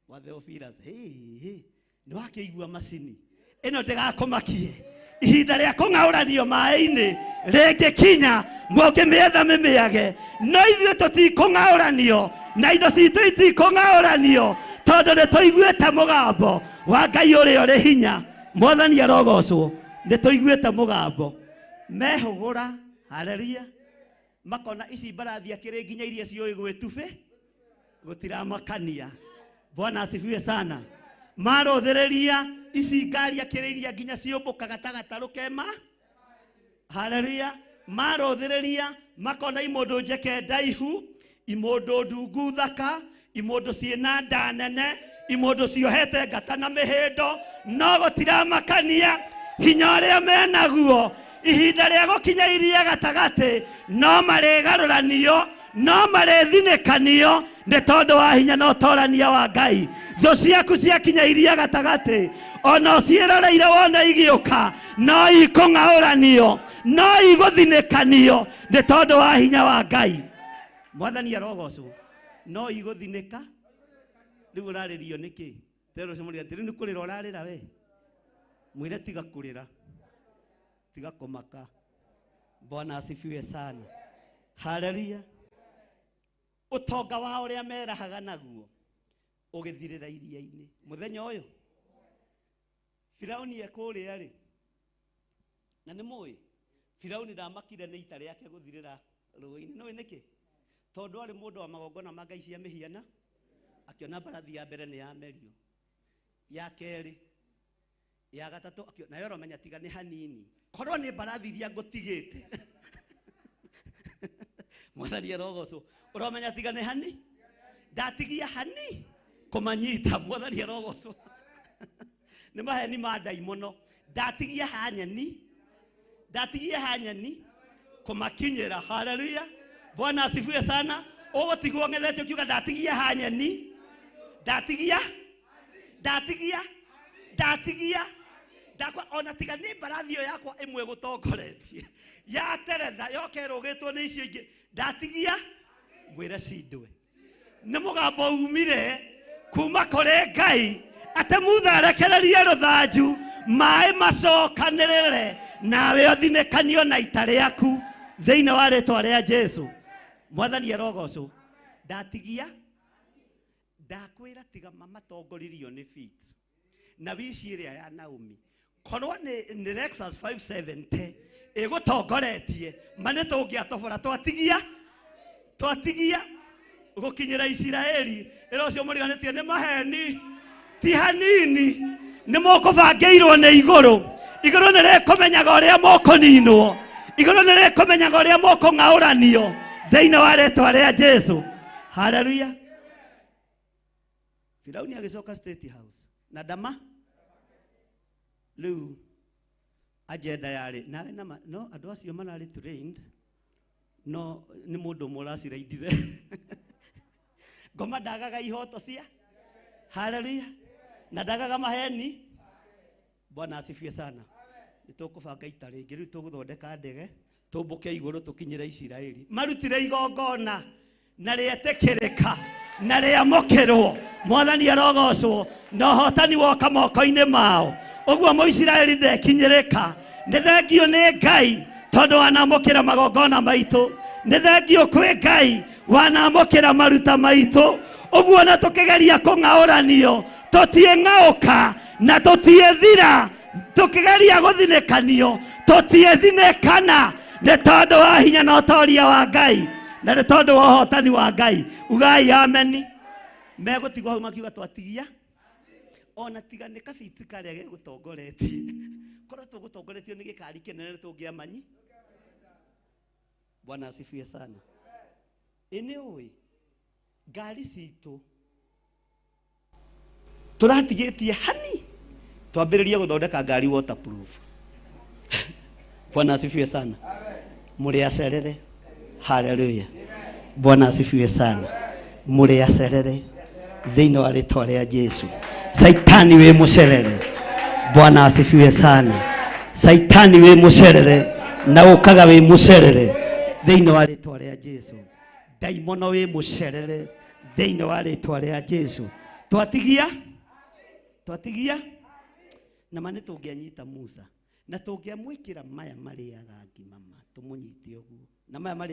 wa Theophilus. Hey, hey. Nĩ wakĩigua macini ĩno ndĩgakũmakie. Ihinda rĩa kũng'aũranio maĩ-inĩ rĩngĩkinya mũngĩmĩetha mĩmĩage, no ithuĩ tũtikũng'aũranio na indo citũ itikũng'aũranio tondũ nĩ tũiguĩte mũgambo wa Ngai ũrĩa ũrĩ hinya. Mwathani arogocwo. Nĩ tũiguĩte mũgambo. Mehũgũra, haleluya, makona ici mbarathi akĩrĩ nginya iria ciũĩ gwĩtubĩ gũtiramakania. Bwana asifiwe sana. Marũthĩrĩria ici ngari akĩrĩ iria nginya ciũmbũkaga ta gatarũ kema. Haleluya. Marũthĩrĩria makona imũndũ njeke ndaihu, imũndũ ndungu thaka, imũndũ ciĩna nda nene, imũndũ ciohete ngata na mĩhĩndo, no gũtiramakania hinya ũrĩa menaguo. Ihinda rĩa gũkinya iria gatagatĩ no marĩgarũranio, no marĩthinĩkanio nĩ tondũ wa hinya na ũtorania wa Ngai. Thũ ciaku ciakinya iria gatagatĩ ona ũciĩroreire wone igĩũka, no ikũng'aũranio, no igũthinĩkanio nĩ tondũ wa hinya wa Ngai. Mwathani arogocwo. No igũthinĩka. Rĩu ũrarĩrio nĩkĩ? Tero ũcio mũrĩre atĩ rĩu nĩ kũrĩra ũrarĩra we. Mwĩre tiga kũrĩra, tiga kũmaka. Bwana asifiwe sana. Haleluya. Ũtonga wa ũrĩa merahaga naguo ũgĩthirĩra iria-inĩ. Mũthenya ũyũ Firauni ekũrĩa rĩ, na nĩ mũĩ Firauni ndamakire nĩ ita rĩake gũthirĩra rũĩ-inĩ. Nĩũĩ nĩkĩ? Tondũ arĩ mũndũ wa magongona ma ngai cia mĩhiana, akĩona mbarathi ya mbere nĩ yamerio, ya kerĩ, ya gatatũ, nayo ũramenya tiga nĩ hanini, korwo nĩ mbarathi iria ngũtigĩte. Mwathani arogocwo. Ũramenya tiga nĩ hani, ndatigia hani kũmanyita. Mwathani arogocwo. Nĩ maheni ma ndaimono. Ndatigia hanyeni, ndatigia hanyeni kũmakinyĩra. Haleluya. Bwana asifiwe sana. Ũgũtigwo ng'ethete ũkiuga ndatigia hanyeni, ndatigia, ndatigia, ndatigia ndakwa ona tiga nĩ mbarathi ĩyo yakwa ĩmwe gũtongoretie ya teretha yoka ĩrũgĩtwo nĩ icio ingĩ, ndatigia mwĩre cindwe. Nĩ mũgambo umire kuma kũrĩ Ngai atĩ Mutha arekererie rũthanju maĩ macokanĩrĩre nawe ũthinĩkanio na ita rĩaku thĩinĩ wa rĩtwa rĩa Jesu. Mwathani arogocwo. Ndatigia, ndakwĩra tiga mamatongoririo nĩ feet na wici ĩrĩa ya Naomi. Korwo nĩ Lexus 570 ĩgũtongoretie ma nĩ tũngĩatobora twatigia, twatigia gũkinyĩra Isiraeli. Ĩra ũcio mũriganĩtie nĩ maheni, ti hanini, nĩ mũkũbangĩirwo nĩ igũrũ. Igũrũ nĩ rĩkũmenyaga ũrĩa mũkũninwo, igũrũ nĩ rĩkũmenyaga ũrĩa mũkũng'aũranio thĩinĩ wa rĩtwa rĩa Jesu. Haleluya. Firauni agĩcoka State House na ndama rĩu agenda yarĩ nawe nama, no andũ acio mararĩ trained, no nĩ mũndũ ũmwe ũraciraindire. Ngoma ndagaga ihoto cia. Haleluya. Na ndagaga maheni. Bwana asifiwe sana. Nĩ tũkũbanga ita rĩngĩ rĩu, tũgũthondeka ndege tũmbũke igũrũ tũkinyĩre Isiraeli. Marutire igongona na rĩetĩkĩrĩka na rĩamũkĩrwo. Mwathani arogocwo. Na ũhotani woka moko-inĩ mao. Ũguo Mũisiraeli ndekinyĩrĩka. Nĩ thengio nĩ Ngai tondũ wanamũkĩra magongona maitũ. Nĩ thengio kwĩ Ngai wanamũkĩra maruta maitũ. Ũguo na tũkĩgeria kũng'aũranio tũtiĩng'aũka na tũtiĩthira. Tũkĩgeria gũthinĩkanio tũtiĩthinĩkana nĩ tondũ wa hinya na ũtoria wa Ngai na nĩ tondũ wa ũhotani wa Ngai. Ugai ameni. Megũtigwo hau makiuga twatigia ona tiga nĩ kabiti karĩa gegũtongoretie. Korwo tũgũtongoretio nĩ gĩkari kĩnene tũngĩamanyi. Bwana asifiwe sana. Ĩ nĩ ũĩ ngari citũ tũratigĩtie hani twambĩrĩrie gũthondeka ngari waterproof. Bwana asifiwe sana. Mũrĩ acerere. Haleluya. Bwana asifiwe sana. Mũrĩ acerere thĩinĩ wa rĩtwa rĩa Jesu. Saitani wĩ mũcerere. Bwana asifiwe sana. Saitani wĩ mũcerere na ũkaga wĩ mũcerere thĩinĩ wa rĩtwa rĩa Jesu. Ndaimono wĩ mũcerere thĩinĩ wa rĩtwa rĩa Jesu. Twatigia twatigia na ma nĩ tũngĩanyita Musa na tũngĩamwĩkĩra maya marĩaga ngima ma tũmũnyite ũguo na maya marĩa.